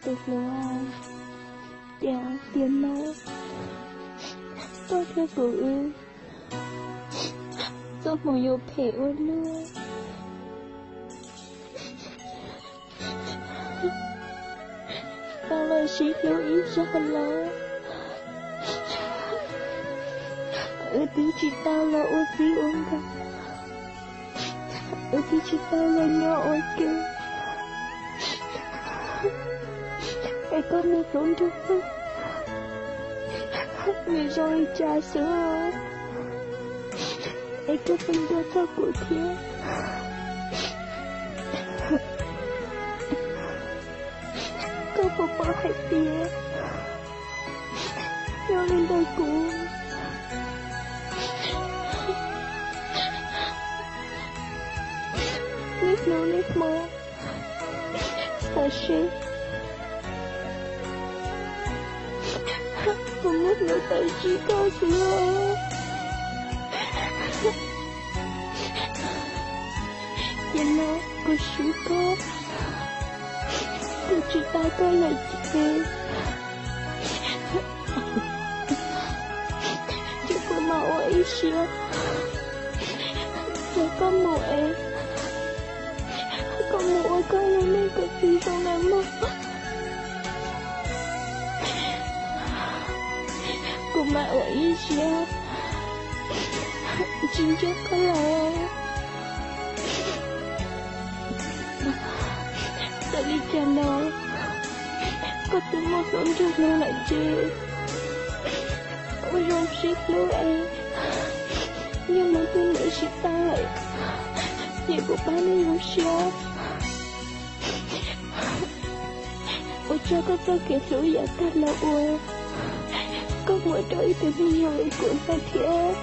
Tus hluas, cas tiag no koj thiaj pom wb txoj hmoo yuav phem ua luaj. Tau los sib hlub ib zaug los, wb twb tsis tau los ua txij ua nkawm, wb twb tsis tau los nyob ua ke. Es koj mus hlub nrog koj, nws zoo li cas xwb, es koj tseem nco txog kuv thiab. Koj puas paub hais tias yog li ntawd kuv niaj hnub niaj hmo xav seb puas muaj hnub tawm tsam koj xwb. Ces no kuv swb koj, kuv tsis tau koj lawm ces ces kuv mam ua ib siab coj koj mus es koj mus ua koj lub neej kom tsis zoo na mog. Kuv mam ua ib siab tsis ntsib koj lawm. Txawm li cas los koj twb muaj tus nrog luag lawm ces ua zoo sib hlub es yog leej twg niam tsis tau lawm ces kuv pab nej zoo siab ua tsaug koj txoj kev hlub yav tag los uas koj muab rau ib tug neeg zoo li kuv ntag thiab.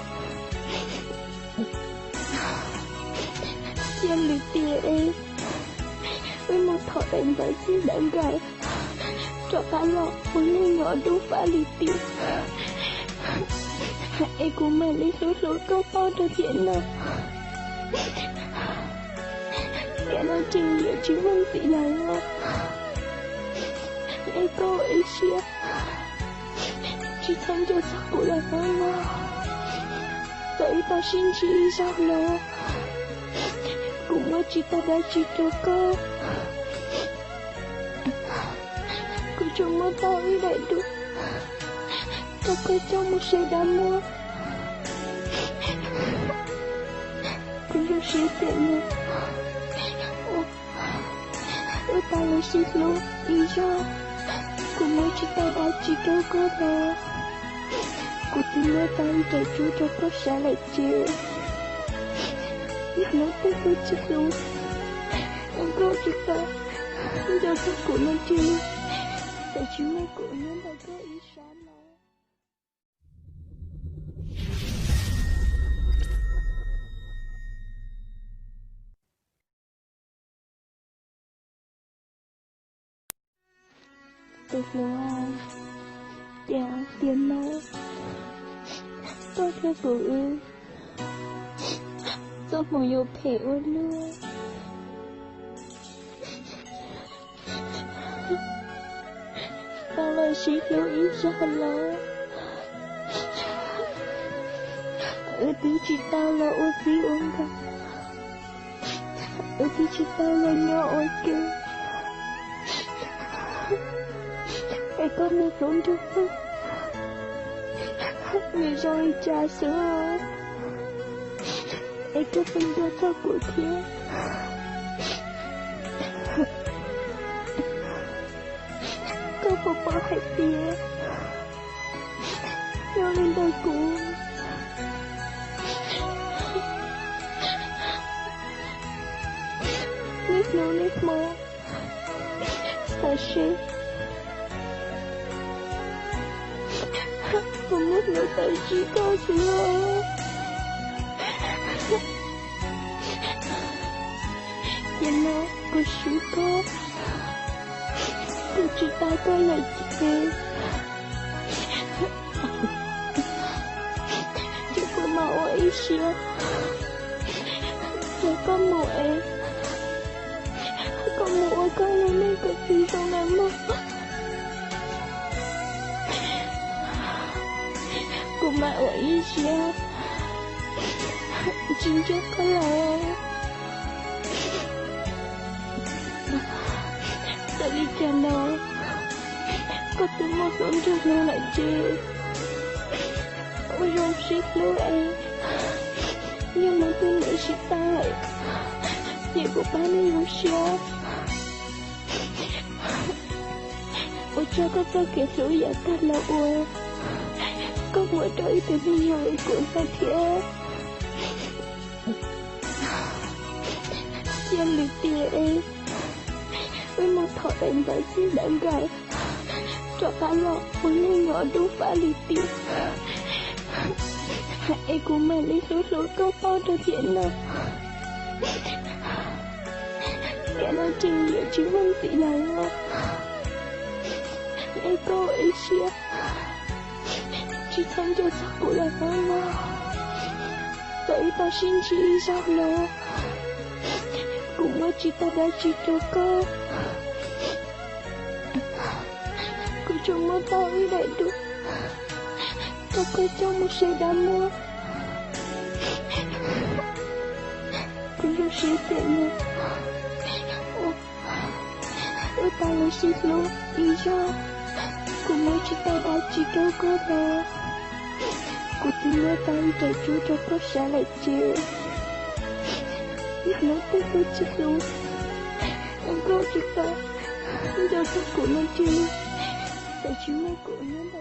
Yog li tias es wb mus thov daim ntawv txij daim nkaim rov qab los ua neej nyob dub fab li tiam es kuv mam li hlub hlub koj pauj rau tiam no. Tiam no tseem yuav tsis muaj ntxiv lawm los es koj ua ib siab tsis txhob nco txog kuv lawm nawb mog. Txawm wb tau sib ntsib ib zaug los kuv muab tsis tau dab tsi rau koj. Kuv tsuas muab tau ib daim duab rau koj coj mus saib dab muag. Kuv zoo siab tias mus wb tau los sib hlub ib zaug. Kuv muab tsis tau dab tsi rau koj los kuv twb muab tau ib daim duab rau koj saib lawm ces yog hnub twg koj tsis hlub, koj tsis tau nco txog kuv no ces txawm tsis muaj kuv nyob ntawm koj ib sab no. Tus hluas, cas tiag no koj thiaj pom wb txoj hmoo yuav phem ua luaj. Tau los sib hlub ib zaug los, wb twb tsis tau los ua txij ua nkawm, wb twb tsis tau los nyob ua ke. Es koj mus hlub nrog koj, nws zoo li cas xwb, es koj tseem nco txog kuv thiab. Koj puas paub hais tias yog li ntawd kuv niaj hnub niaj hmo xav seb puas muaj hnub tawm tsam koj xwb. Ces no kuv swb koj, kuv tsis tau koj lawm ces ces kuv mam ua ib siab coj koj mus es koj mus ua koj lub neej kom tsis zoo na mog. Mas ua ib siab tsis ntseeg koj lawm. Txawm li cas los koj twb muaj tus nrog luag lawm ces ua zoo sib hlub es yog mus twg mus tsis tau lawm ces kuv pab nej zoo siab. Ua tsaug koj txoj kev hlub yav tag los uas koj muab rau ib tug me nyuam li kuv ntag thiab. Yog lwm tiam es wb mus thov daim ntawv txij ntawv nkawm rov qab los ua neeg nyuam dub fab li tiag, es kuv mam li hlub hlub koj pauj rau tiam no. Tiam no tseem yuav tsis muaj ntxiv lawm los es koj ua ib siab tsis txhob nco txog kuv lawm no mog. Txawm wb tau sib ntsib ib zaug los kuv muab tsis tau dab tsi rau koj. Kuv tsuas muab tau ib daim duab rau koj coj mus saib dab muag. Kuv zoo siab tias no wb tau los sib hlub ib zaug, kuv muab tsis tau dab tsi rau koj los kuv twb muab tau ib daim duab rau koj saib lawm ces hnub twg koj tsis hlub, koj tsis tau nco txog kuv no ces txawm tsis muaj kuv nyob